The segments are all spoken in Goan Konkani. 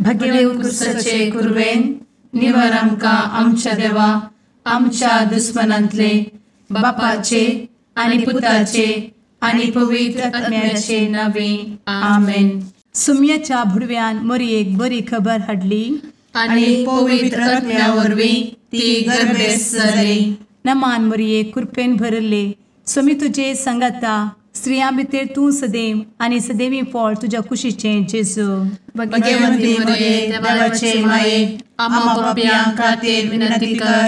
भगेव कुरवेन निवर आमकां आमच्या देवा आमच्या दुस्मनांतले बापाचे आनी पुताचे आनी पवित्र आत्म्याचे नावे आमेन. सुम्याच्या भुडव्यान मोरयेक बरी खबर हाडली आनी पवित्र आत्म्या वरवीं ती गर्भेस्त जाली. नमान मोरये, कृपेन भरले, स्वामी तुजे संगाता, स्त्रियां भितर तूं सदैव आनी सदैवी फळ तुज्या कुशीचें जेजू. भगवंती मोरये, देवाचे माये, आम्हा पापयां खातीर विनंती कर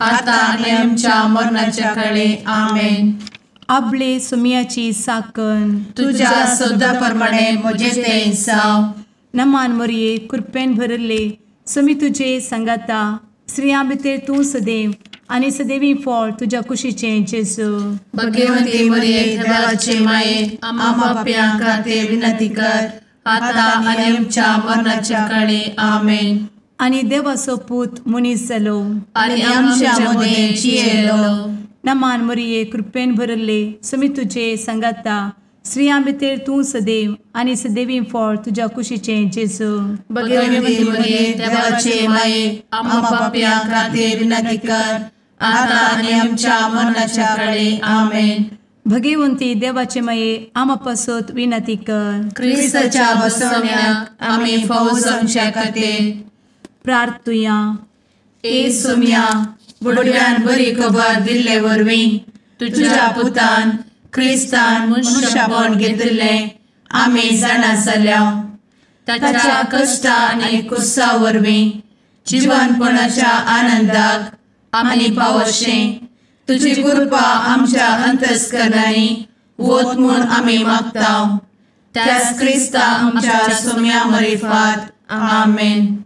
आता आनी आमच्या मरणाच्या काळे. आमेन. आपले सुम्याची साकन तुज्या सदा प्रमाणे म्हजें तें जावं. नमान मोरये, कृपेन भरले, स्वामी तुजे संगाता, स्त्रियां भितर तूं सदैव आनी सदैवी फळ तुज्या कुशीचें जेजू. भगवंती मोरये, देवाचे माये, आम्हा पापयां खातीर विनंती कर आता आनी आमच्या मरणाच्या काळे. आमेन. आनी देवाचो पूत मनीस जालो आनी आमच्या मदें जियेलो. नमान मोरये, कृपेन भरले, स्वामी तुजे संगाता, स्त्रियां भितर तूं सदैव आनी सदैवी फळ तुज्या कुशीचें जेजू. भगवंती मोरये, देवाचे माये, आम्हा पापयां खातीर विनंती कर आता आनी आमच्या मरणाच्या काळे. आमेन. भगवंती देवाचे माये, आम्हा पासत विनंती कर. क्रिस्ताच्या बसवण्याक आमी फावो जावच्या खातीर प्रार्थुया. ए सुम्या, बुडव्यान बरी खबर दिल्ले वरवीं तुज्या पुतान क्रिस्तान मनशापण घेतिल्लें आमी जाणा जाल्या. ताच्या कश्टा आनी कुसा वरवीं जिवनपणाच्या आनंदाक आमी पावशें तुजी कृपा आमच्या अंतस्करणांनी वत म्हूण आमी मागता. त्याच क्रिस्ता आमच्या सुम्या मरिफात. आमेन.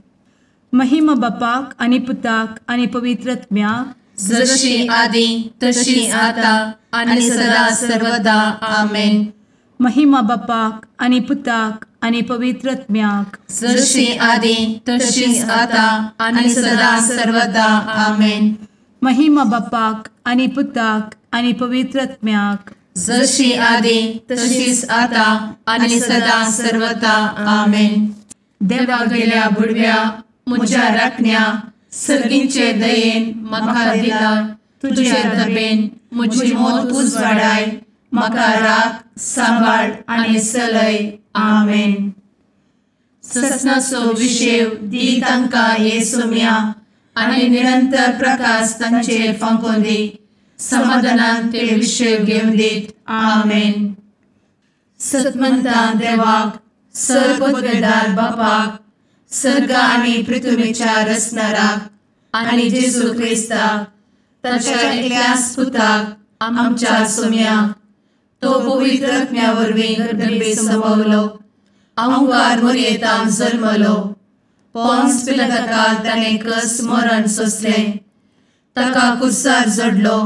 महिमा बापाक आनी पुताक आनी पवित्र आत्म्याक, जशी आदी तशी आता आनी सदा सर्वदा. आमेन. महिमा बापाक आनी पुताक आनी पवित्र आत्म्याक, जशी आदी तशी आता आनी सदा सर्वदा. आमेन. महिमा बापाक आनी पुताक आनी पवित्र आत्म्याक, जशी आदी तशीच आता आनी सदा सर्वदा. आमेन. देवा गेल्या बुडव्या म्हज्या राखण्या सर्गींचे दयेन म्हाका दिला तुजे दबेन म्हजी मोत उजवाडाय, म्हाका राख सांबाळ आनी चलय. आमेन. ससनाचो विशेव दी तांकां हे सुम्या आनी निरंतर प्रकाश तांचेर फांकोवन दी, समाधानान ते विशेव घेवन दीत. आमेन. सतमंता देवाक, सर्वपदवेदार बापाक, सर्ग आनी पृथ्वीच्या रचणाराक आनी जेजू क्रिस्ताक ताच्या एकल्याच पुताक आमच्या सुम्याक, तो पवित्र आत्म्या वरवीं गर्भे संभवलो, अहंकार मोरयेतान जल्मलो, पोन्स पिलाताकाल ताणें कस मरण सोंसलें, ताका कुर्सार जडलो,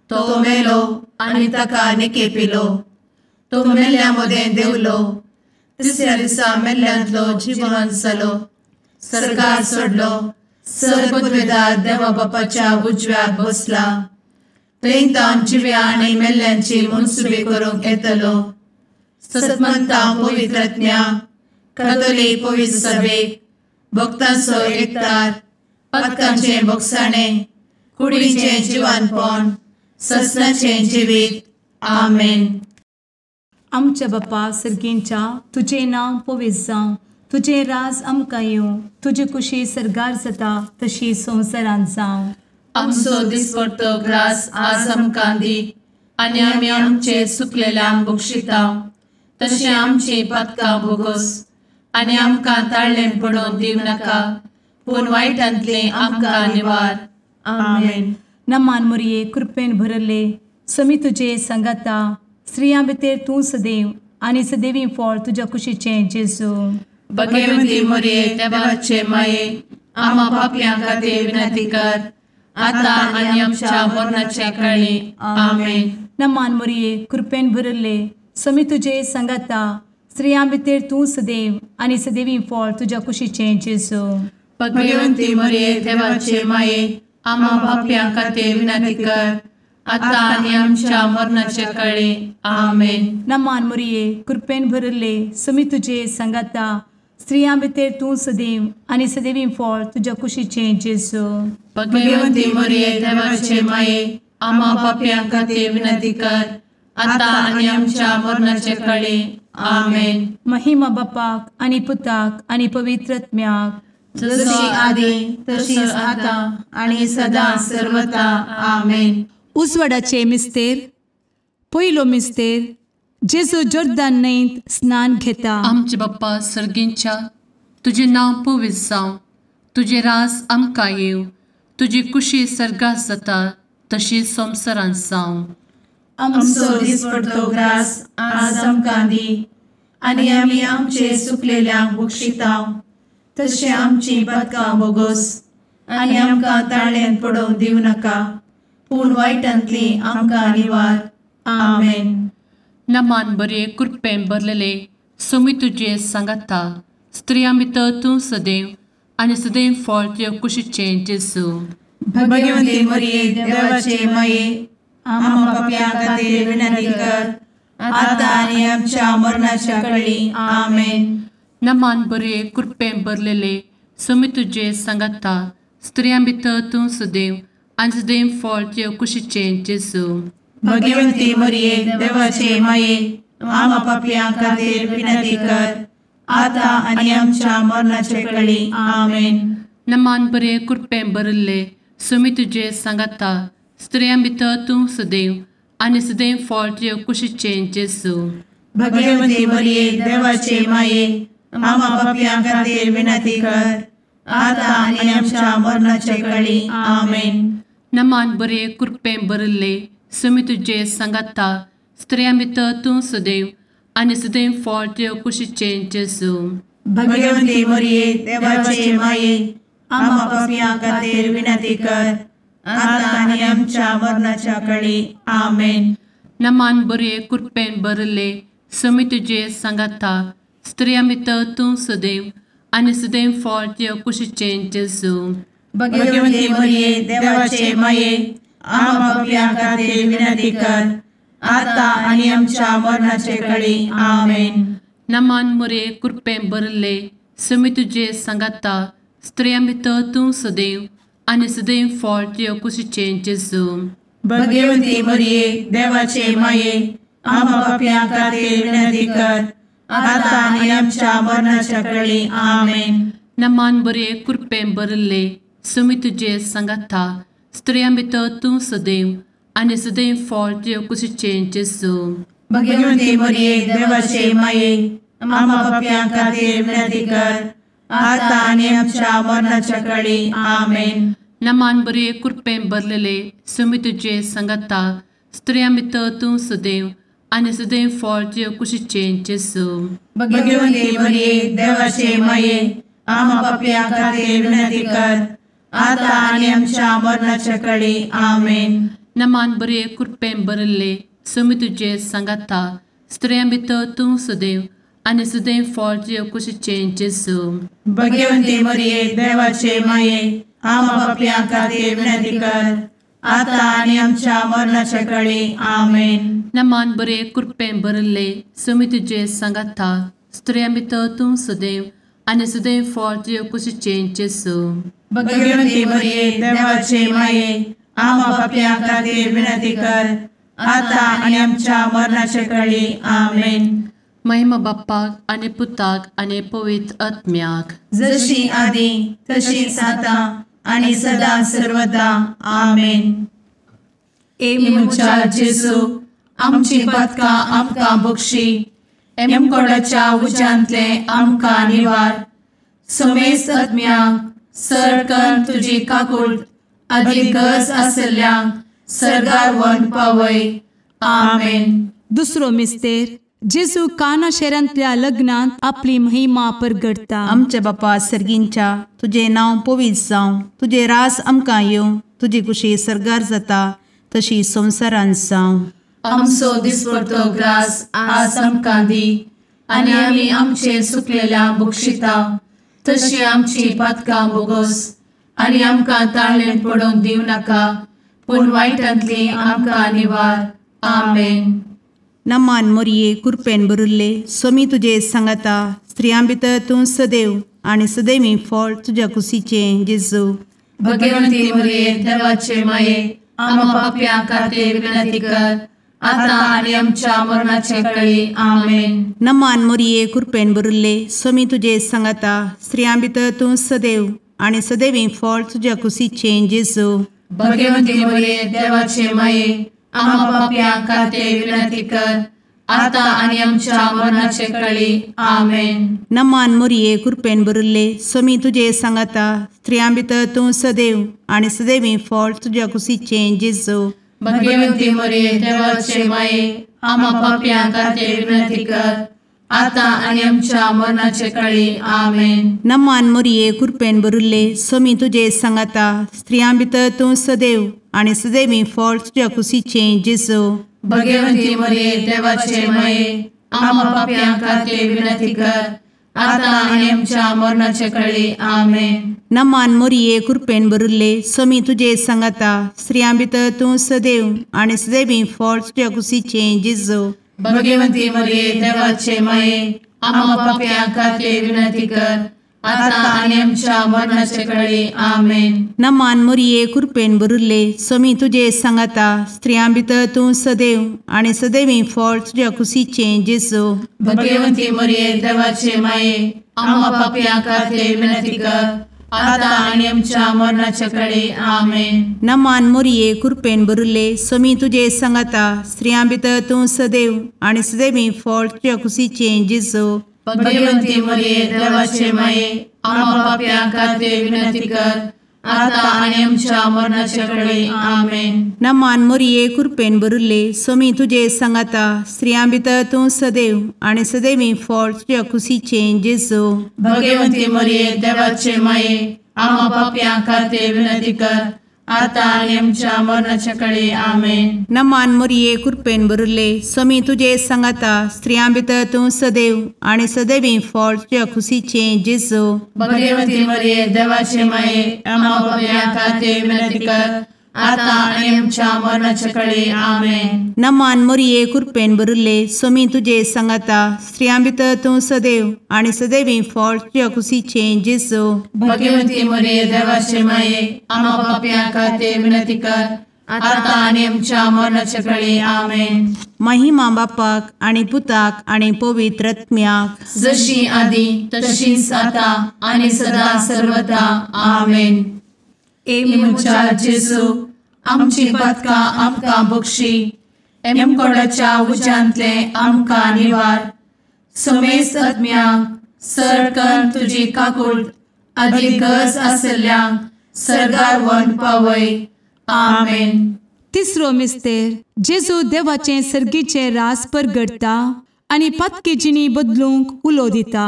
तो मेलो आनी ताका निकेपिलो, तो मेल्ल्या मदें देंवलो, तिसऱ्या दिसा मेल्ल्यांतलो जिवन जालो, सर्गार सोडलो, सर्वपदवेदार देवा बापाच्या उजव्याक बसला, थंय तावन जिव्या आनी मेल्ल्यांची मनसुबी करूंक येतलो. सतमंता पवित्र आत्म्या, कातोलीक पवित्र सभेक, भक्तांचो एकतार, पातकांचें भोगसाणें, कुडीचें जिवानपण, ससनाचें जिवीत. आमेन. आमच्या बापा सर्गींच्या, तुजें नांव पवित्र जावं, तुजें राज आमकां येवं, तुजी कुशी सर्गार जाता तशी संवसारांत जावं. आमचो दिसपडतो ग्रास आज आमकां दी आनी आमी आमचे सुकलेल्यांक बक्षिता तशें आमची पातकां भोगोस आनी आमकां ताळ्ळें पडोवन दिवं नाका, पूण वायटांतलें आमकां निवार. आमेन. नमान मोरये, कृपेन भरले, स्वामी तुजे संगाता, स्त्रियां भितर तूं सदैव आनी सदैवी फळ तुज्या कुशीचें जेजू. भगवंती मोरये, देवाचे माये, आम्हा पापयां खातीर विनंती कर आता आनी आमच्या मरणाच्या काळी. आमेन. नमान मोरये, कृपेन भरले, स्वामी तुजे संगाता, स्त्रियां भितर तूं सदैव आनी सदैवी फळ तुज्या कुशीचें जेजू. भगवंती मोरये, देवाचे माये, आम्हा पापयां खातीर विनंती कर आता आनी आमच्या मरणाच्या काळी. आमेन. नमान मोरये, कृपेन भरले, स्वामी तुजे संगाता, स्त्रियां भितर तूं सदैव आनी सदैवी फळ तुज्या कुशीचें जेजू. भगवंती मरिये देवाचे माये, आम्हा पापयां खातीर विनंती कर, आतां आनी आमच्या मरणाचे कळे. आमेन. महिमा बापाक आनी पुताक आनी पवित्र आत्म्याक, जशी आदी तशीच आतां आनी सदां सर्वता. आमेन. उजवाडाचे मिस्तेर. पयलो मिस्तेर, जेजू जोर्दान न्हंयत स्नान घेता. आमचे बाप्पा सर्गींच्या, तुजें नांव पवित्र जावं, तुजें राज आमकां येवं, तुजी कुशी सर्गात जाता तशी संवसारांत जावं. आमचो दिसपडतो ग्रास आज आमकां दी, आनी आमी आमचे सुकलेल्यांक बक्षिता तशें आमची पातकां बोगोस, आनी आमकां ताळ्यांत पडोवंक दिवं नाका, पूण वायटांतली आमकां निवार. आमेन. नमान बरे कृपेन भरलेले, सोमी तुजे सांगाता, स्त्रियां भितर तूं सदैव आनी सदैव फळ तुज्या कुशीचें जेजू. भगवंती मरिये देवाचे माये, आम्हा पापयां खातीर विनंती कर, आतां आनी आमच्या मरणाच्या कळी. आमेन. नमान बरे कृपेन भरलेले, सोमी तुजे सांगाता, स्त्रियां भितर तूं सदैव आनी सदैव फळ तुज्या कुशीचें जेजू. भगवंती मरिये देवाचे माये, आम्हा पापयां खातीर विनंती कर, आतां आनी आमच्या मरणाचे कळी. आमेन. नमान बरे कृपेन भरिल्ले, सोमी तुजे सांगाता, स्त्रियां भितर तूं सदैव आनी सदैव फळ तुज्या कुशीचें जेजू. भगवंती मरिये देवाचे माये, आम्हा पापयां खातीर विनंती कर, आतां आनी आमच्या मरणाचे कळी. आमेन. नमान बरे कृपेन भरिल्ले, सोमी तुजे सांगाता, स्त्रियां भितर तूं सदैव आनी सदैव फळ तुज्या कुशीचें जेजू. भगवंती मरिये देवाचे माये, आम्हा पापयां खातीर विनंती कर, आतां आनी आमच्या मरणाच्या कळी. आमेन. नमान बरे कृपेन भरिल्ले, सोमी तुजे सांगाता, स्त्रियां भितर तूं सदैव आनी सदैव फळ तुज्या कुशीचें जेजू. भगवंती मरिये देवाचे माये, आम्हा पापयां खातीर विनंती कर, आतां आनी आमच्या मरणाचे कळी. आमेन. नमान मरिये कृपेन भरिल्ले, सोमी तुजे सांगाता, स्त्रियां भितर तूं सदैव आनी सदैव फळ तुज्या कुशीचें जेजू. भगवंती मरिये देवाचे माये, आम्हा पापयां खातीर विनंती कर, आतां आनी आमच्या मरणाच्या कळी. आमेन. नमान बरे कृपेन भरिल्ले, सोमी तुजे सांगाता, स्त्रियां भितर तूं सदैव आनी सदैव फळ तुज्या कुशीचें जेजू. भगवंती मरिये देवाचे माये, आम्हा पापयां खातीर विनंती कर, आतां आनी आमच्या मरणाच्या कळी. आमेन. नमान बरे कृपेन भरलेले, सोमी तुजे सांगाता, स्त्रियां भितर तूं सदैव आनी सदैव फळ तुज्या कुशीचें जेजू. भगवंती मरिये देवाचे माये, आम्हा पापयां खातीर विनंती कर, आतां आनी आमच्या मरणाच्या कळी. आमेन. नमान बरे कृपेन भरिल्ले, सोमी तुजे सांगाता, स्त्रियां भितर तूं सदैव आनी सदैव फळ तुज्या कुशीचें जेजू. भगवंती मरिये देवाचे माये, आम्हा पापयां खातीर विनंती कर, आतां आनी आमच्या मरणाच्या कळी. आमेन. नमान बरे कृपेन भरिल्ले, सोमी तुजे सांगाता, स्त्रियां भितर तूं सदैव आनी सदैव फळ तुज्या कुशीचें जेजू. भगवंती मरिये देवाचे माये, आम्हा पापयां खातीर विनंती कर, आतां आनी आमच्या मरणाच्या कळी. आमेन. महिमा बाप्पाक आनी पुताक आनी पवित्र आत्म्याक, जशी आदी तशीच आतां आनी सदां सर्वदा. आमेन. ए म्हज्या जेजू, आमची पातकां आमकां बक्षी, एमकोडाच्या उज्यांतले आमकां निवार, समेस्त आत्म्यांक सर तुजी काकूट आदी गरज आशिल्ल्यांक सर्गार व्हरून पावय. आमेन. दुसरो मिस्तेर, जेजू काना शहरांतल्या लग्नांत आपली महिमा परगटता. आमच्या बापा सर्गींच्या, तुजें नांव पवित्र जावं, तुजें राज आमकां येवं, तुजी कुशी सर्गार जाता तशी संवसारांत जावं. आमचो दिसपडतो ग्रास आज आमकां दी, आनी आमी आमचे सुकलेल्या बक्षिता तशी आमची पातकां बोगोस, आनी आमकां ताळ्ळें पडोवंक दिवं नाका, पूण वायटांतली आमकां निवार. आमेन. नमान मोरये कृपेन भरिल्ले, स्वामी तुजे सांगाता, स्त्रियां भितर तूं सदैव आनी सदैवी फळ तुज्या कुशीचें जेजू। भगवंती मरिये देवाचे माये आम्हा पाप्यां खातीर विनंती कर आता आनी आमच्या मरणाचे वेळी। आमेन। नमान मोरये कृपेन भरिल्ले स्वामी तुजे सांगाता स्त्रियां भितर तूं सदैव आनी सदैवी फळ तुज्या कुशीचें जेजू। भगवंती मरिये देवाचे माये आम्हा पाप्यां खातीर विनंती कर आता आनी आमच्या मरणाचे वेळी। आमेन। नमान मोरये कृपेन भरिल्ले स्वामी तुजे सांगाता स्त्रियां भितर तूं सदैव आनी सदैवी फळ तुज्या कुशीचें जेजू। भगवंती मरिये देवाचे माये आम्हा पाप्यां खातीर विनंती कर आता आनी आमच्या मरणाचे वेळी। आमेन। नमान मोरये कृपेन भरिल्ले स्वामी तुजे सांगाता स्त्रियां भितर तूं सदैव आनी सदैवी फळ तुज्या कुशीचें जेजू। भगवंती मरिये देवाचे माये आम्हा पाप्यां खातीर विनंती कर आता आनी आमच्या मरणाचे वेळी। आमेन। नमान मोरये कृपेन भरिल्ले स्वामी तुजे सांगाता स्त्रियां भितर तूं सदैव आनी सदैवी फळ तुज्या कुशीचें जेजू। भगवंती मरिये देवाचे माये आम्हा पाप्यां खातीर विनंती कर आता आनी आमच्या मरणाचे वेळी। आमेन। नमान मोरये कृपेन भरिल्ले स्वामी तुजे सांगाता स्त्रियां भितर तूं सदैव आनी सदैवी फळ तुज्या कुशीचें जेजू। भगवंती मरिये देवाचे माये आम्हा पाप्यां खातीर विनंती कर आता आनी आमच्या मरणाचे वेळी। आमेन। नमान मोरये कृपेन भरिल्ले स्वामी तुजे सांगाता स्त्रियां भितर तूं सदैव आनी सदैवी फळ तुज्या कुशीचें जेजू। भगवंती मरिये देवाचे माये आम्हा पाप्यां खातीर विनंती कर आता आनी आमच्या मरणाचे वेळी। आमेन। नमान मोरये कृपेन भरिल्ले स्वामी तुजे सांगाता स्त्रियां भितर तूं सदैव आनी सदैवी फळ तुज्या कुशीचें जेजू। भगवंती मरिये देवाचे माये आम्हा पाप्यां खातीर विनंती कर आता आनी आमच्या मरणाचे वेळी। आमेन। नमान मोरये कृपेन भरिल्ले स्वामी तुजे सांगाता स्त्रियां भितर तूं सदैव आनी सदैवी फळ तुज्या कुशीचें जेजू। भगवंती मरिये देवाचे माये आम्हा पाप्यां खातीर विनंती कर आता आनी आमच्या मरणाचे वेळी। आमेन। नमान मोरये कृपेन भरिल्ले स्वामी तुजे सांगाता स्त्रियां भितर तूं सदैव आनी सदैवी फळ तुज्या कुशीचें जेजू। भगवंती मरिये देवाचे माये आम्हा पाप्यां खातीर विनंती कर आता आनी आमच्या मरणाचे वेळी। आमेन। महिमा बापाक आनी पुताक आनी पवित्र आत्म्याक जशी आदी तशीच आता आनी सदा सर्वदा। आमेन। ए म्हज्या जेजू आमची पातकां आमकां बक्षी एमकोडाच्या उज्यांतले आमकां निवार समेस्त आत्म्यांक सरकन तुजी काकूट आदी गरज आसल्ल्यांक सरगार वन पावय। आमेन। तिसरो मिस्तेर जेजू देवाचें सर्गीचें रास परगडटा आनी पातकी जिणी बदलूंक उलो दिता।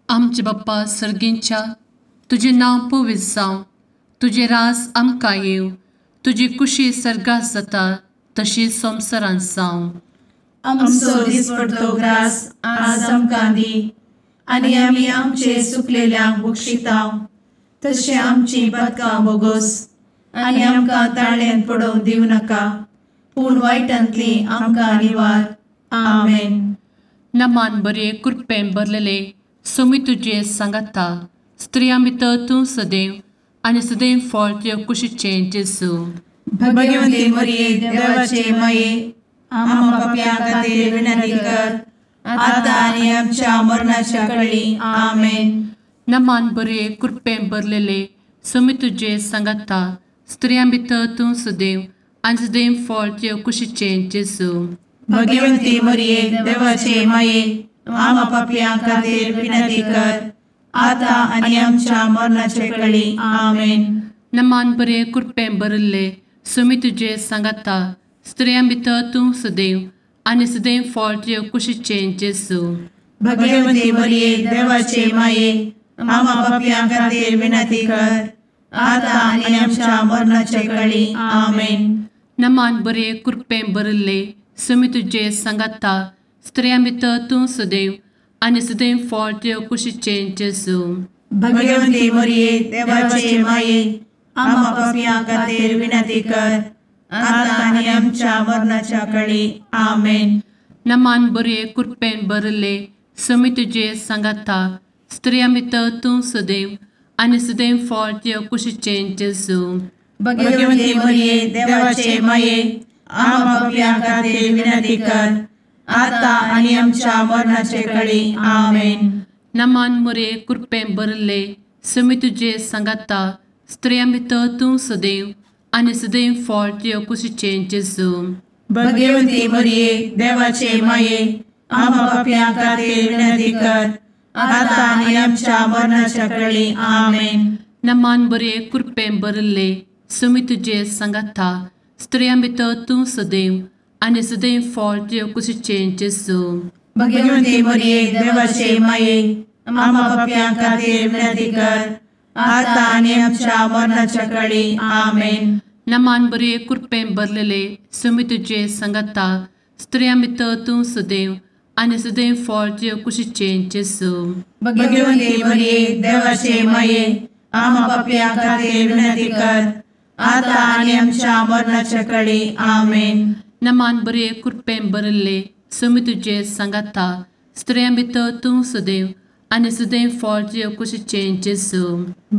आमचे बाप्पा सर्गींच्या तुजें नांव पवित्र जावं, तुजें रास आमकां येवं, तुजी कुशी सर्गात जाता तशी संवसारांत जावं। आमचो दिसपडतो ग्रास आज आमकां दी आनी आमी आमचे सुकलेल्यांक बक्षिता तशें आमची पातकां बोगोस आनी आमकां ताळ्यान पडोवंक दिवं नाका पूण वायटांतली आमकां निवार। आमेन। नमान बरे कृपेन भरलेले स्वामी तुजे सांगाता स्त्रियां भितर तूं सदैव आनी सदैव फळ तुज्या कुशीचें जेजू। भगवंती मरिये देवाचे माये आम्हा पाप्यां खातीर विनंती कर आता आनी आमच्या मरणाच्या वेळी। आमेन। नमान बरे कृपेन भरलेले स्वामी तुजे सांगाता स्त्रियां भितर तूं सदैव आनी सदैव फळ तुज्या कुशीचें जेजू। भगवंती मरिये देवाचे माये आम्हा पाप्यां खातीर विनंती कर आता आनी आमच्या मरणाचे वेळी। आमेन। नमान बरे कृपेन भरिल्ले स्वामी तुजे सांगाता स्त्रियां भितर तूं सदैव आनी सदैव फळ तुज्या कुशीचें जेजू। भगवंती मरिये देवाचे माये आम्हा पाप्यां खातीर विनंती कर आता आनी आमच्या मरणाचे वेळी। आमेन। नमान बरे कृपेन भरिल्ले स्वामी तुजे सांगाता स्त्रियां भितर तूं सदैव आनी सदैव फळ तुज्या कुशीचें जेजू। भगवंती मरिये देवाचे माये आम्हा पाप्यां खातीर विनंती कर आता आनी आमच्या मरणाच्या वेळी। आमेन। नमान बरे कृपेन भरिल्ले समी तुजे सांगाता स्त्रियां भितर तूं सदैव आनी सदैव फळ तुज्या कुशीचें जेजू. भगवती मरिये देवाचे माये आम्हा पाप्यां खातीर विनंती कर आता आनी आमच्या मरणाचे कळी. आमेन. नमान मोरये कृपेन भरिल्ले समी तुजे सांगाता स्त्रियां भितर तूं सदैव आनी सदैव फळ तुज्या कुशीचें जेजू. भगवती मरिये देवाचे माये आम्हा पाप्यां खातीर विनंती कर आता आनी आमच्या मरणाच्या कळी. आमेन. नमान बरे कृपेन भरिल्ले समी तुजे सांगाता स्त्रियां भितर तूं सदैव आनी सदैव फळ तुज्या कुशीचें जेजू. भगवती मरिये देवाचे माये आम्हा पाप्यां खातीर विनंती कर आता आनी आमच्या मरणाच्या कळी. आमेन. नमान बरे कृपेन भरलेले समी तुजे सांगाता स्त्रियां भितर तूं सदैव आनी सदैव फळ तुज्या कुशीचें जेजू. भगवती मरिये देवाचे माये आम्हा पाप्यां खातीर विनंती कर आता आनी आमच्या मरणाच्या कळी. आमेन. नमान बरे कृपेन भरिल्ले समी तुजे सांगाता स्त्रियां भितर तूं सदैव आनी सदैव फळ तुज्या कुशीचें जेजू.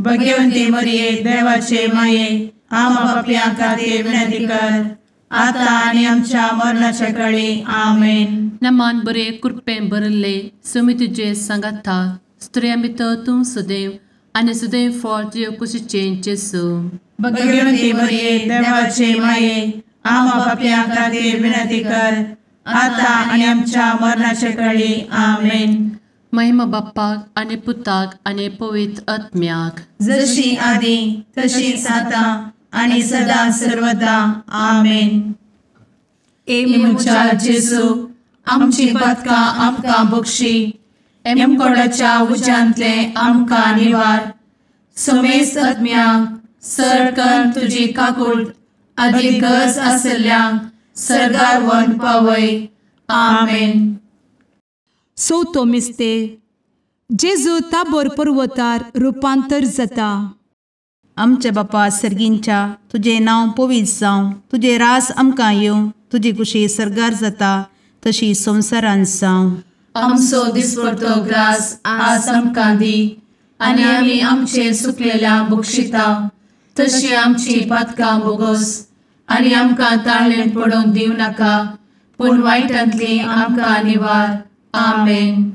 भगवती मरिये देवाचे माये आम्हा पाप्यां खातीर विनंती कर आता आनी आमच्या मरणाच्या कळी. आमेन. नमान बरे कृपेन भरिल्ले समी तुजे सांगाता स्त्रियां भितर तूं सदैव आनी सदैव फळ तुज्या कुशीचें जेजू. भगवती मरिये देवाचे माये आम्हा पाप्यां खातीर विनंती कर आता आनी आमच्या मरणाच्या कळी. आमेन. महिमा बाप्पाक आनी पुताक आनी पवित्र आत्म्याक, जशी आदी तशीच आता आनी सदा सर्वदा. आमेन. ए म्हज्या जेजू आमची पातकां आमकां बक्षी, एमकोडाच्या उज्यांतले आमकां निवार, समेस्त आत्म्यांक सरकन तुजी काकूट आदी गरज आसल्ल्यांक सर्गार व्हरून पावय. आमेन. चवथो मिस्तेर जेजू ताबोर पर्वतार रुपांतर जाता. आमच्या बापा सर्गींच्या तुजें नांव पवित्र जावं, तुजें राज आमकां येवं, तुजी कुशी सर्गार जाता तशी संवसारांत जावं. आमचो दिसपडतो ग्रास आज आमकां दी आनी आमी आमचे सुकलेल्या बक्षिता तशी आमची पातकां बोगोस आनी आमकां ताळेन पडोवंक दिवं नाका पूण वायटांतली आमकां निवार. आमेन.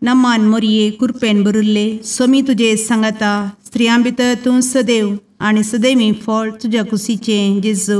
नमान मोरये कृपेन भरिल्ले स्वामी तुजे सांगाता स्त्रियां भितर तूं सदैव आनी सदैवी फळ तुज्या कुशीचें जेजू.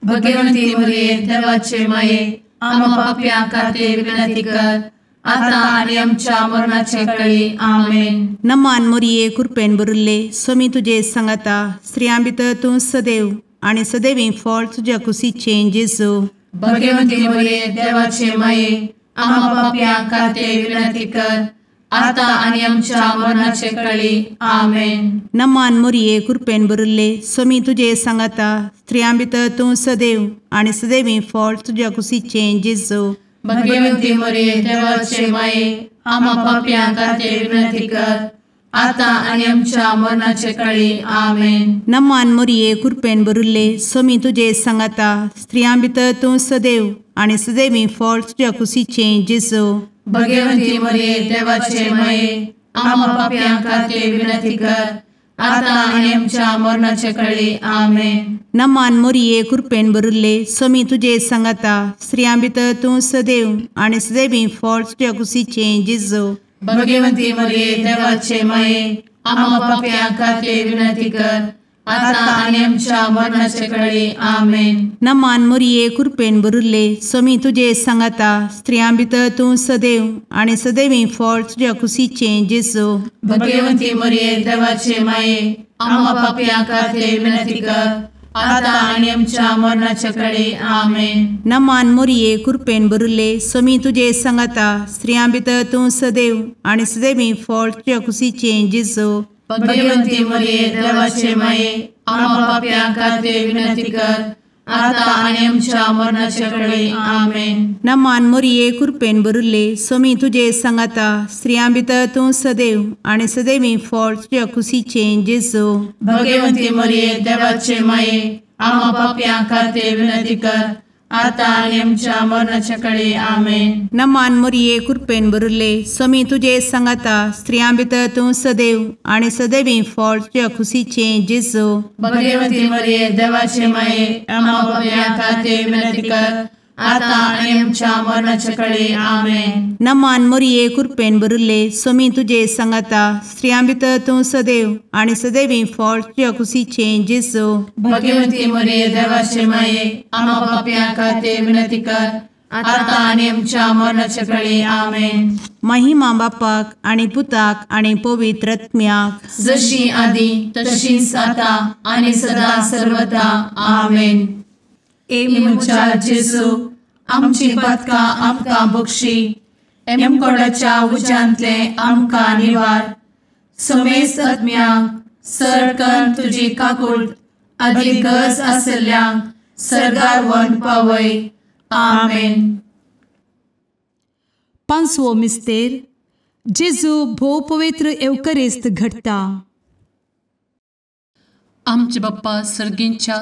भगवंती मोरये देवाचे माये आम्हा पाप्यां खातीर विनंती कर आता आनी आमच्या मरणाचे कळी. आमेन. नमान मोरये कृपेन भरिल्ले स्वामी तुजे सांगाता स्त्रियां भितर तूं सदैव आनी सदैवी फळ तुज्या कुशीचें जेजू. भगवंती मोरये देवाचे माये आम्हा पाप्यां खातीर विनंती कर आता आनी आमच्या मरणाचे कळी. आमेन. नमान मोरये कृपेन भरिल्ले स्वामी तुजे सांगाता स्त्रियां भितर तूं सदैव आनी सदैवी फळ तुज्या कुशीचें जेजू. भगवंती मोरये देवाचे माये आम्हा पाप्यां खातीर विनंती कर आता आनी आमच्या मरणाचे कळी. आमेन. नमान मोरये कृपेन भरिल्ले स्वामी तुजे सांगाता स्त्रियां भितर तूं सदैव आनी सदैवी फळ तुज्या कुशीचें जेजू. भगवंती मोरये देवाचे माये आम्हा पाप्यां खातीर विनंती कर आता आनी आमच्या मरणाचे कळी. आमेन. नमान मोरये कृपेन भरिल्ले स्वामी तुजे सांगाता स्त्रियां भितर तूं सदैव आनी सदैवी फळ तुज्या कुशीचें जेजू. भगवंती मोरये देवाचे माये आम्हा पाप्यां खातीर विनंती कर आता आनी आमच्या मरणाचे कळी. आमेन. नमान मोरये कृपेन भरिल्ले स्वामी तुजे सांगाता स्त्रियां भितर तूं सदैव आनी सदैवी फळ तुज्या कुशीचें जेजू. भगवंती मोरये देवाचे माये आम्हा पाप्यां खातीर विनंती कर आता आनी आमच्या मरणाचे कळी. आमेन. नमान मोरये कृपेन भरिल्ले स्वामी तुजे सांगाता स्त्रियां भितर तूं सदैव आनी सदैवी फळ तुज्या कुशीचें जेजू. भगवंती मोरये देवाचे माये आम्हा पाप्यां खातीर विनंती कर आता आनी आमच्या मरणाचे कळी. आमेन. नमान मोरये कृपेन भरिल्ले स्वामी तुजे सांगाता स्त्रियां भितर तूं सदैव आनी सदैवी फळ तुज्या कुशीचें जेजू. भगवंती मोरये देवाचे माये आम्हा पाप्यां खातीर विनंती कर आतां आनी आमच्या मरणाच्या कळे. आमेन. नमान मोरये कृपेन भरिल्ले, स्वामी तुजे सांगाता, स्त्रियां भितर तूं सदैव आनी सदैवी फळ तुज्या खुशीचें जेजू. भगवती मरिये देवाचे माये, आम्हा पाप्यां खातीर विनंती कर, आतां आनी आमच्या मरणाच्या कळे. आमेन. नमान मोरये कृपेन भरिल्ले, स्वामी तुजे सांगाता, स्त्रियां भितर तूं सदैव आनी सदैवी फळ तुज्या खुशीचें जेजू. भगवती मरिये देवाचे माये, आम्हा पाप्यां खातीर विनंती कर, आतां आनी आमच्या मरणाच्या कळे. आमेन. महिमा बापाक आनी पुताक आनी पवित्र आत्म्याक, जशी आदी तशीच आतां आनी सदा सर्वदा. आमेन. ए म्हज्या जेजू, आमची पातकां आमकां बक्षी, एमकोडाच्या उज्यांतले आमकां निवार, समेस्त आत्म्यांक सरकन तुजी काकूट आदी गरज आसल्ल्यांक सर्गार व्हरून पावय. आमेन. पांचवो मिस्तेर, जेजू भोव पवित्र एवकरिस्त घडटा. आमचे बाप्पा सर्गींच्या,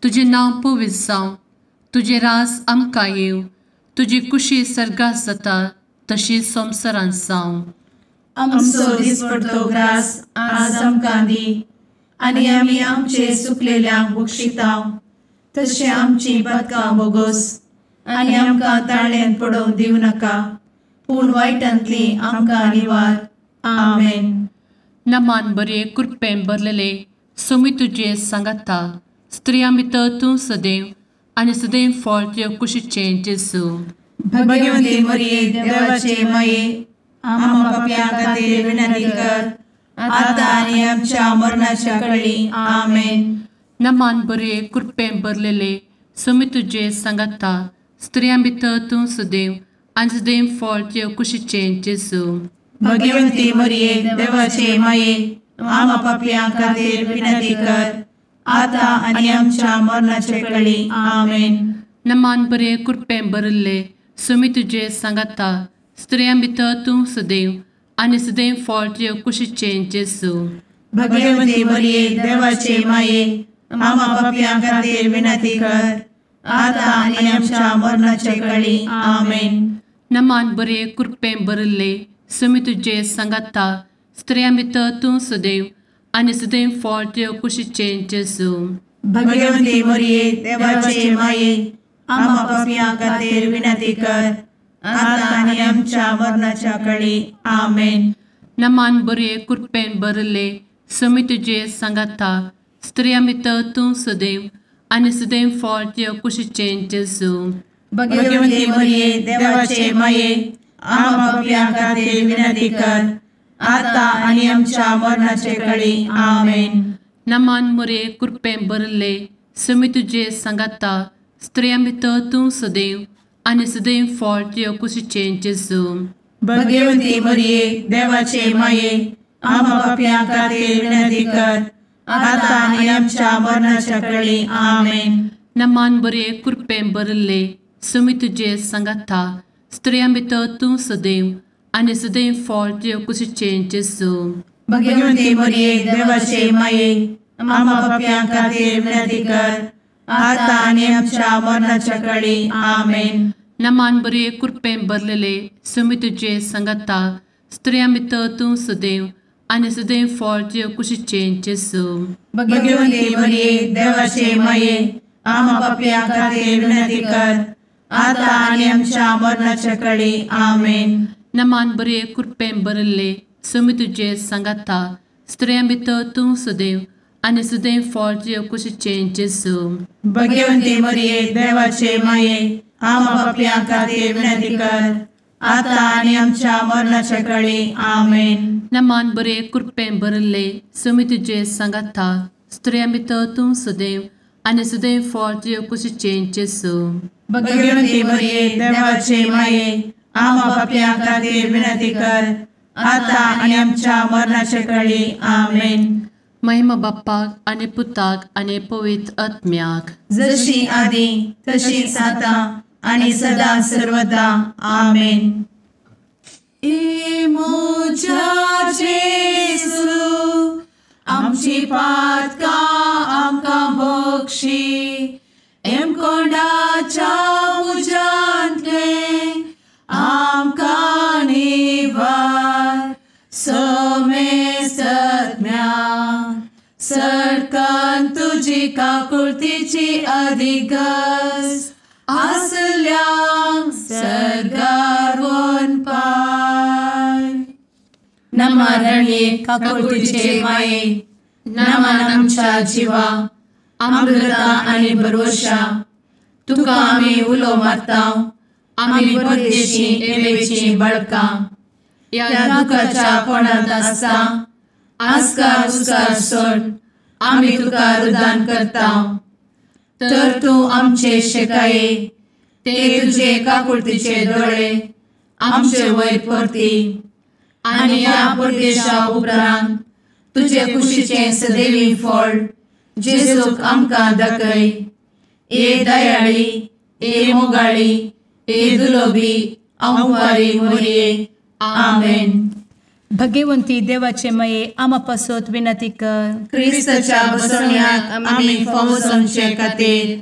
तुजें नांव पवित्र जावं, तुजें राज आमकां येवं, तुजी कुशी सर्गात जाता तशी संवसारांत जावं. आमचो दिसपडतो ग्रास आज आमकां दी, आनी आमी आमचे सुकलेल्यांक बक्षिता तशें आमची पातकां बोगोस, आनी आमकां ताळ्यांत पडोवंक दिवं नाका, पूण वायटांतली आमकां निवार. आमेन. नमान बरे कृपेन भरलेले, स्वामी तुजे सांगाता, स्त्रियां भितर तूं सदैव आनी सदैव फळ तुज्या कुशीचें जेजू. भगवती मरिये देवाचे माये, आम्हा पाप्यां खातीर विनंती कर, आतां आनी आमच्या मरणाच्या कळी. आमेन. नमान बरे कृपेन भरलेले, स्वामी तुजे सांगाता, स्त्रियां भितर तूं सदैव आनी सदैव फळ तुज्या कुशीचें जेजू. भगवती मरिये देवाचे माये, आम्हा पाप्यां खातीर विनंती कर, आतां आनी आमच्या मरणाचे कळी. आमेन. नमान बरे कृपेन भरिल्ले, स्वामी तुजे सांगाता, स्त्रियां भितर तूं सदैव आनी सदैव फळ तुज्या कुशीचें जेजू. भगवती मरिये देवाचे माये, आम्हा पाप्यां खातीर विनंती कर, आतां आनी आमच्या मरणाचे कळी. आमेन. नमान बरे कृपेन भरिल्ले, स्वामी तुजे सांगाता, स्त्रियां भितर तूं सदैव आनी सदैव फळ तुज्या कुशीचें जेजू. भगवती मरिये देवाचे माये, आम्हा पाप्यां खातीर विनंती कर, आतां आनी आमच्या मरणाच्या कळी. आमेन. नमान बरे कृपेन भरिल्ले, स्वामी तुजे सांगाता, स्त्रियां भितर तूं सदैव आनी सदैव फळ तुज्या कुशीचें जेजू. भगवती मरिये देवाचे माये, आम्हा पाप्यां खातीर विनंती कर, आतां आनी आमच्या मरणाचे कळी. आमेन. नमान मरिये कृपेन भरिल्ले, स्वामी तुजे सांगाता, स्त्रियां भितर तूं सदैव आनी सदैव फळ तुज्या कुशीचें जेजू. भगवती मरिये देवाचे माये, आम्हा पाप्यां खातीर विनंती कर, आतां आनी आमच्या मरणाच्या कळी. आमेन. नमान बरे कृपेन भरिल्ले, स्वामी तुजे सांगाता, स्त्रियां भितर तूं सदैव आनी सदैव फळ तुज्या कुशीचें जेजू. भगवती मरिये देवाचे माये, आम्हा पाप्यां खातीर विनंती कर, आतां आनी आमच्या मरणाच्या कळी. आमेन. नमान बरे कृपेन भरलेले, स्वामी तुजे सांगाता, स्त्रियां भितर तूं सदैव आनी सदैव फळ तुज्या कुशीचें जेजू. भगवती मरिये देवाचे माये, आम्हा पाप्यां खातीर विनंती कर, आतां आनी आमच्या मरणाच्या कळी. आमेन. नमान बरे कृपेन भरिल्ले, स्वामी तुजे सांगाता, स्त्रियां भितर तूं सदैव आनी सदैव फळ तुज्या कुशीचें जेजू. भगवती मरिये देवाचे माये, आम्हा पाप्यां खातीर विनंती कर, आतां आनी आमच्या मरणाच्या कळी. आमेन. नमान बरे कृपेन भरिल्ले, स्वामी तुजे सांगाता, स्त्रियां भितर तूं सदैव आनी सदैव फळ तुज्या कुशीचें जेजू. भगवती मरिये देवाचे माये, आम्हा पाप्यां खातीर विनंती कर, आतां आनी आमच्या मरणाच्या कळी. आमेन. महिमा बाप्पाक आनी पुताक आनी पवित्र आत्म्याक, जशी आदी तशीच आतां आनी सदा सर्वदा. आमेन. ए म्हज्या जेजू, आमची पातकां आमकां बक्षी, एमकोंडाच्या तुजी काकुळतीची अधिगस आसल्यांक सर्गार वनपाय. नमा रणये काकुळतीचे माये, नमन आमच्या जिवा, अमृता आनी भरवशा, तुका आमी उलो मारता, आमी परदेशी एवेची बळकां, ह्या दुखाच्या कोणांत आसता आस्कार उस्कार सोड आमी तुका रुदान करता. तर तूं आमचे शेकाये ते तुजे काकुळतीचे दोळे आमचे वयर परती आनी ह्या परदेशा उपरांत तुजे कुशीचें सदैवी फळ जेजूक आमकां दाखय. ए दयाळी, ए मोगाळी, ए दुलोबी अंवारी मोरये. आमेन. भगवंती देवाचे मये आमा पासत विनंती कर. क्रिस्ताच्या बसवण्याक आमी फावो जावचे खातीर.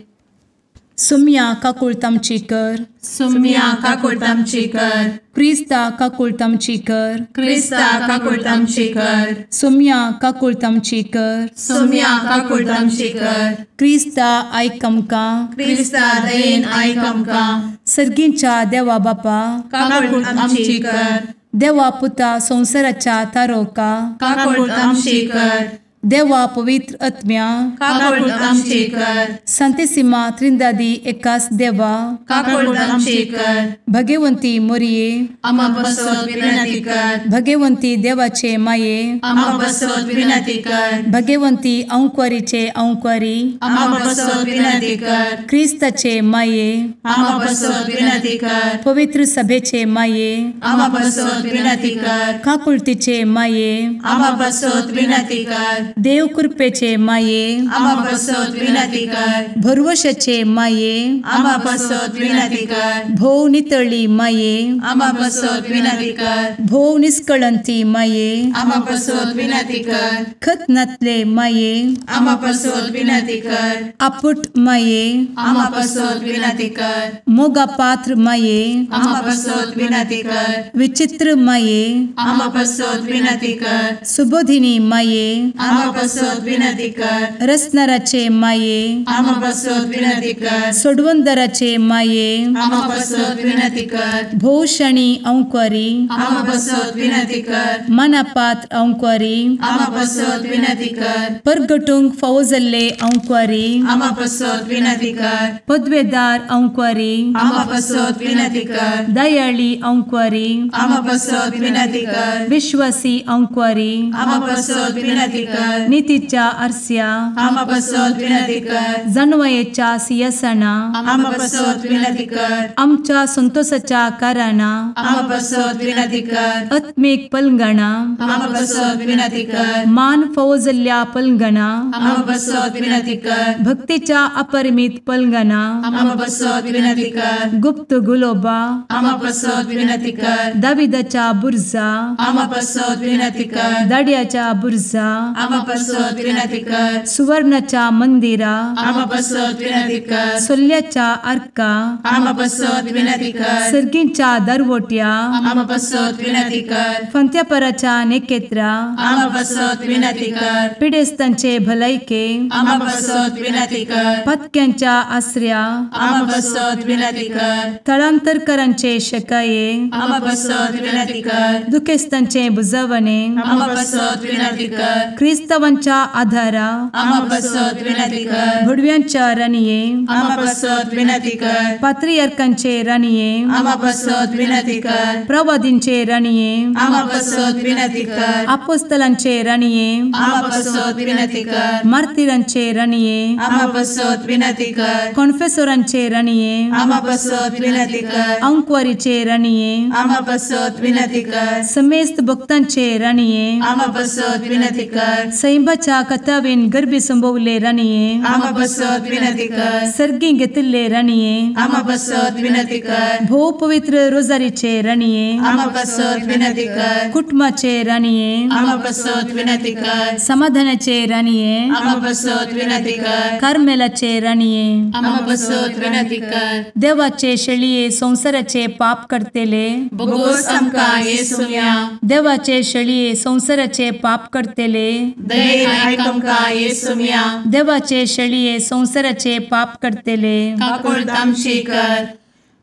सुम्या काकुळत आमची कर. सुम्या काकुळत आमची कर. क्रिस्ता काकुळत आमची कर. क्रिस्ता काकुळत आमची कर. सुम्या काकुळत आमची कर. सुम्या काकुळत आमची कर. क्रिस्ता आयक आमकां. क्रिस्ता दयेन आयक आमकां. सर्गींच्या देवा बापा काकुळत आमची कर. देवा पुता संवसाराच्या तारोका काकुळत आमची कर. देवा पवित्र आत्म्या काकुळत आमची कर. संतेसिमा त्रिंदादी एकास देवा काकुळत आमची कर. भगवंती मोरये आमा पासत विनंती कर. भगवंती देवाचे माये आमा पासत विनंती कर. भगवंती अंकुरीचे अंकुरी आमा पासत विनंती कर. क्रिस्ताचे माये आमा पासत विनंती कर. पवित्र सभेचे माये आमा पासत विनंती कर. काकुळतीचे माये आमा पासत विनंती कर. देव कृपेचे माये आमा पासत विनंती कर. भरवशाचे माये आमा पासत विनंती कर. भोव नितळी माये आमा पासत विनंती कर. भोव निष्कळंती माये आमा पासत विनंती कर. खत नातले माये आमा पासत विनंती कर. आपुट माये आमा पासत विनंती कर. मोगा पात्र माये आमा पासत विनंती कर. विचित्र माये आमा पासत विनंती कर. सुबोधिनी माये आमा पासत विनंती कर. रसनाराचे माये आमा पासत विनंती कर. सोडवंदराचे माये आमा पासत विनंती कर. भोवशणी अंकुरी आमा पासत विनंती कर. मनापात्र अंकुरी आमा पासत विनंती कर. परगटूंक फावो जाल्ले अंकुरी आमा पासत विनंती कर. पदवेदार अंकुरी आमा पासत विनंती कर. दयाळी अंकुरी आमा पासत विनंती कर. विश्वासी अंकुरी आमा पासत विनंती कर. नितीच्या आरस्या आमा पासत विनंती कर. जानवयेच्या सिंहासना आमा पासत विनंती कर. आमच्या संतोषाच्या कारणा आमा पासत विनंती कर. आत्मीक पलंगणा आमा पासत विनंती कर. मान फावो जाल्ल्या पलंगणा आमा पासत विनंती कर. भक्तीच्या अपरिमित पलंगणा आमा पासत विनंती कर. गुप्त गुलोबा आमा पासत विनंती कर. दाविदाच्या बुर्जा आमा पासत विनंती कर. दाड्याच्या बुर्जा आमा पासत विनंती कर. सुवर्णाच्या मंदिरा आमा पासत विनंती कर. सोल्ल्याच्या आर्का आमा पासत विनंती कर. सर्गींच्या दरवट्या आमा पासत विनंती कर. फंत्यापराच्या नेकेत्रा आमा पासत विनंती कर. पिडेस्तांचे भलायके आमा पासत विनंती कर. पत्क्यांच्या आसऱ्या आमा पासत विनंती कर. थळांतरकरांचे शकाये आमा पासत विनंती कर. दुखेस्तांचे बुजवणे आमा पासत विनंती कर. क्रिस्तावांच्या आधारा आमा पासत विनंती कर. भुडव्यांच्या राणये आमा पासत विनंती कर. पात्रियार्कांचे राणये आमा पासत विनंती कर. प्रवादींचे राणये आमा पासत विनंती कर. आपोस्तलांचे राणये आमा पासत विनंती कर. मार्तिरांचे राणये आमा पासत विनंती कर. कॉन्फेसोरांचे राणये आमा पासत विनंती कर. अंकुवारीचे राणये आमा पासत विनंती कर. समेस्त भक्तांचे राणये आमा पासत विनंती कर. सैंबाच्या कथावेन गर्भी संभवले राणये आमा पासत विनंती कर. सर्गी घेतिल्ले राणये आमा पासत विनंती कर. भोव पवित्र रोजारीचे राणये आमा पासत विनंती कर. कुटुंबाचे राणये आमा पासत विनंती कर. समाधानाचे राणये आमा पासत विनंती कर. कार्मेलाचे राणये आमा पासत विनंती कर. देवाचे शेळये संवसाराचे पाप करतेले बोगोस आमकां येसुम्या देवाचे शेळये संवसाराचे पाप करतेले दयेन आयक आमकां येसुम्या। देवाचे शेळये संवसाराचे पाप करतले काकुळट आमची कर।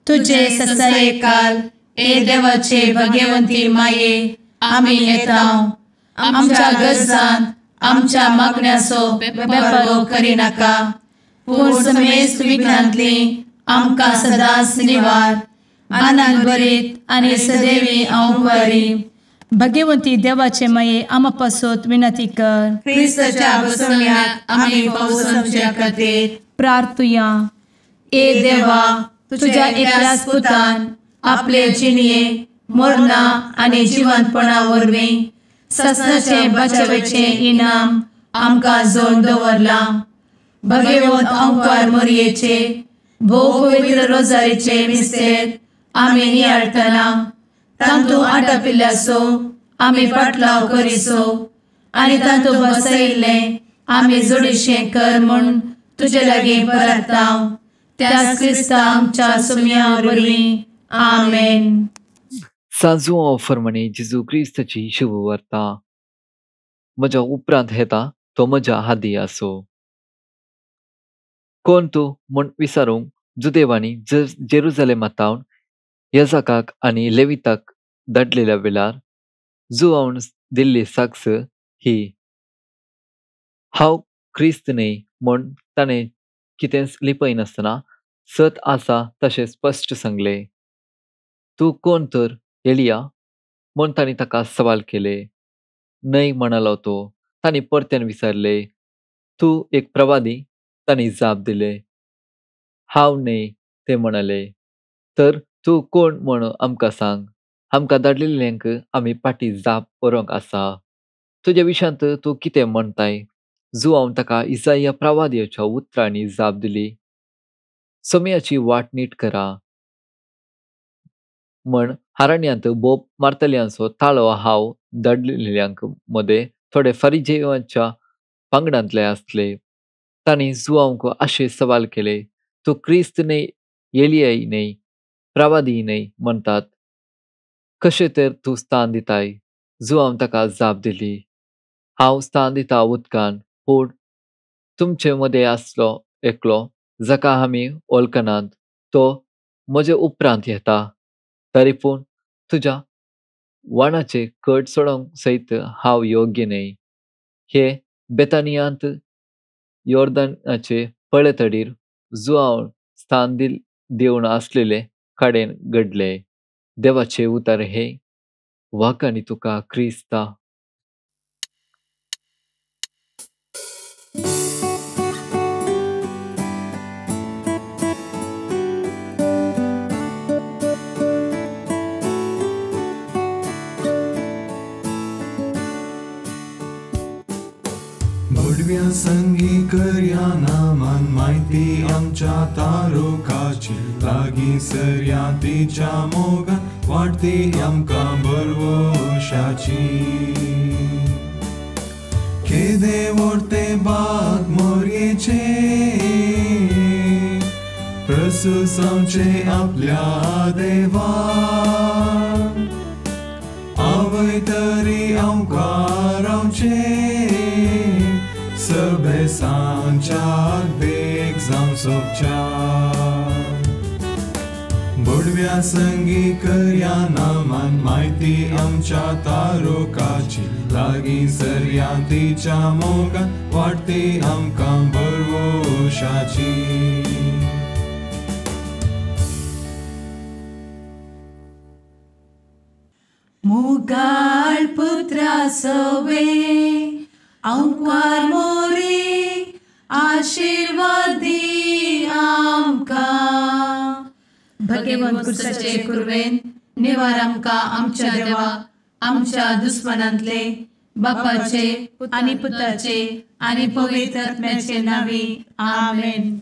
तुजे ससायेकाल ए देवाचे भगवंती माये आमी येता आमच्या गरजान आमच्या मागण्याचो बेपर्वो करिनाका पूण समेस्त विघ्नांतली आमकां सदांच निवार। आनंद भरीत आनी सदैवी अंवकारी भगवंती देवाचे माये आमा पासत विनंती कर। क्रिस्ताच्या बसवण्याक आमी पावसाच्या खातीर प्रार्थुया। ए देवा तुझ्या एकल्याच पुतान आपले जिणये मरणा आनी जिवंतपणा वरवीं ससनाचे बचावेचे इनाम आमकां जोडून दवरलां। भगवंत अंकार मोरयेचे भोव पवित्र रोजारीचे मिस्तेर आमी नियाळटना तांतू आटापिल्ल्याचो आमी पाटलाव करिसो आनी तांतू बसयिल्लें आमी जोडीशें कर म्हूण तुजे लागीं परता त्याच क्रिस्ता आमच्या सुम्या वरवीं आमेन। सांजू फर्माणे जेजू क्रिस्ताची शुभवार्ता। म्हज्या उपरांत येता तो म्हज्या हादी आसो। कोण तूं म्हूण विचारूंक जुदेवांनी जेरुजलेमांतावन यजाकाक आनी लेविताक धाडलेल्या वेळार जुवावन दिल्ली साक्ष ही, हांव क्रिस्त न्हय म्हूण ताणें कितेंच लिपयनासतना सत आसा तशें स्पश्ट सांगलें। तूं कोण तर एलिया म्हूण तांणी ताका सवाल केले। न्हय म्हणालो तो। तांणी परत्यान विचारले, तूं एक प्रवादी? तांणी जाप दिले, हांव न्हय। ते म्हणाले, तर तूं कोण म्हूण आमकां सांग, आमकां धाडलेल्यांक आमी फाटीं जाप बरोवंक आसा। तुज्या विशयांत तूं कितें म्हणटाय? जुवान ताका इसाया प्रवादयाच्या उतरांनी जाप दिली, सोम्याची वाट नीट करा म्हण हारण्यांत बोब मारतल्यांचो ताळो हांव धाडलेल्यांक मदें थोडे फरिजेवांच्या पंगडांतले आसले। तांणी जुवांक अशें सवाल केले, तूं क्रिस्त न्हय, एलियाय न्हय, प्रवादी न्हय म्हणटात, कशें तर तूं स्थान दिताय? जुवान ताका जाप दिली, हांव स्थान दिता उदकान, पूण तुमचे मदें आसलो एकलो जाका आमी वळखनात, तो म्हजे उपरांत येता, तरी पूण तुज्या वाणाचे कट सोडोवंक सयत हांव योग्य न्हय। हे बेतानियांत योर्दनाचे पळेतडीर जुवान स्थान दिवन आसलेले कडेन घडले। देवाचे उतर हे वाकांनी तुका क्रिस्ता। भडव्या संगी करया नामान म्हायती आमच्या तारुकाची लागीं सरया तिच्या मोगान वाडटी आमकां भरवशाची। केदे व्हडते बाग मोरयेचे प्रसुसांवचे आपल्या देवान आवय तरी आमकां रावचे सभेसांच्याक देख जावं सोबच्या। भडव्या संगी करया नामान म्हायती आमच्या तारुकाची लागीं सरया तिच्या मोगान वाडटी आमकां भरवशाची। मोगाळ पुत्रा सवे अंकार मोरे आशीर्वादी आमकां। भगवंत क्रिस्ताचे कुर्वेन निवार आमकां आमच्या देवा आमच्या दुस्मनांतले बापाचे आनी पुताचे आनी पवित्र आत्म्याचे नांवी आमेन।